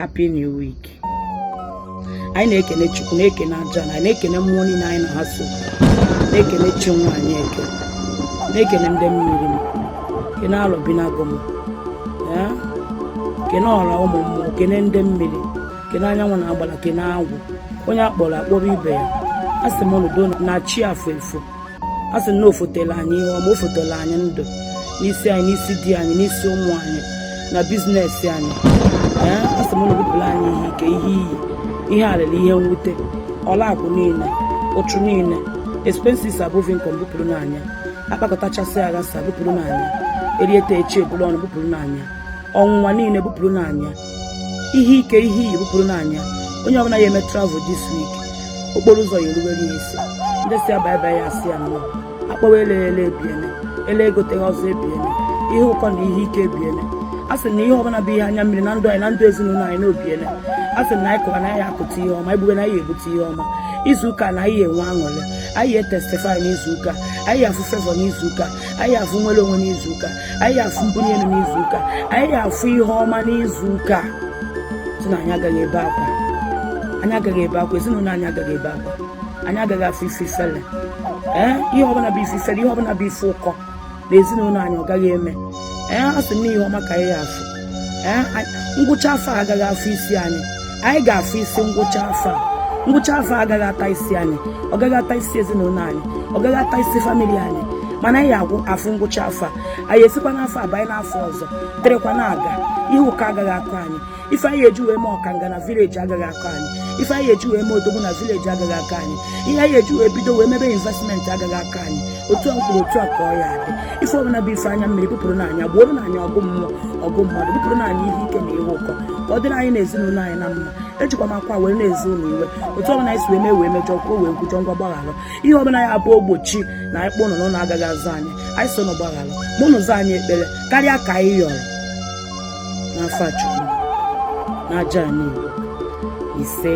Happy New Week. Anyị na-ekene Chukwu, na-ekene aja na na-ekene mmụọ niile anyị na ha so, na-ekene chi nwaanyị eke, na-ekene ndị mmiri m, kene alọbinagụ m, ee, kene ọra ụmụ mmụọ, kene ndị mmiri, kene anyanwụ na agbala, kene agwụ onye akpọrọ akpọrọ ibe ya. A sị m unu na chi afọ efo. A sị na ofotela anyị ihe ọma, o fotela anyị ndụ n'isi anyị, n'isi di anyị, n'isi ụmụ anyị, na business anyị. Ee, a sị m unu bupụrụ anyị ihe ike, ihe iyi, ihe alịrị, ihe mwute, ọlaakụ niile, ụchụ niile, expenses above income bupụrụ n'anya, akpakọtachasị aghasa bupụrụ n'anya, eriete echi ebulu ọnụ bupụrụ n'anya, ọnwụnwa niile bupụrụ n'anya, ihe ike, ihe iyi bupụrụ n'anya. Onye ọbụla ya eme travel this week, okporo ụzọ ya erubere ya isi. Ndị si aba ebe ya asị ya nnọọ, akpọwa ele ele ebiene, ele egoteghị ọzọ ebiene, ihe ụkọ na ihe ike ebiene. A sị na ihe ọbụla bụ ihe anya mmiri na ndụ anyị, na ndụ ezinụlọ anyị n'obiene. A sị na anyị kụwa na anyị akụta ihe ọma, egbube na anyị ebute ihe ọma. Izu ụka na anyị enwe aṅụrị, anyị etestify n'izu ụka, anyị afụ favour n'izu ụka, anyị afụ nwere onwe n'izu ụka, anyị afụ mbunye elu n'izu ụka, anyị afụ ihe ọma n'izu ụka. Sị na anyị agaghị ebe akwa, anyị agaghị ebe akwa, ezinụlọ anyị agaghị ebe akwa, anyị agaghị afụ ife ifele. Ee, ihe ọbụla bụ ife ifele, ihe ọbụla bụ ife ụkọ na ezinụlọ anyị, ọ gaghị eme. Ee, a sị m na ihe ọma ka anyị afụ. Ee, ngwụcha afọ a agaghị afụ isi anyị. Anyị ga-afụ isi ngwụcha afọ a. Ngwụcha afọ a agaghị ata isi anyị, ọ gaghị ata isi ezinụlọ anyị, ọ gaghị ata isi family anyị, mana anyị agwụ afụ ngwụcha afọ a. Anyị esikwa n'afọ a banye n'afọ ọzọ, dịrịkwa na-aga. Ihe ụkọ agaghị akọ anyị. Ife anyị eji wee mee ọkanga na village agaghị akọ anyị. Ife anyị eji wee mee odogwu na village agaghị akọ anyị. Ihe anyị eji wee bido wee mebe investment agaghị akọ anyị. Otu a m kwuru, otu a ka ọ ya adị. Ife ọbụla bụ ife anya mmiri bupụrụ n'anya, gbuoro n'anya ọgụ mmụọ, ọgụ mmadụ, bupụrụ n'anya ihe ike na ihe ụkọ, ka ọ dịrị anyị na ezinụlọ anyị na mma. Ejikwa m akwa were na-ezi ụlọ iwe otu ọbụla anyị si wee mee wee mejọ, kwuo wee kwujọ, ngwa gbaghalụ. Ihe ọbụla ya abụ ogbochi na anyị kpọ ụnụ n'ụlọ agaghị azụ anyị, anyị so nụ gbaghalụ ma ụnụ zaa anyị ekpere karịa ka anyị yọrọ n'afọ a. Chukwu na aja anyị Igbo, ise.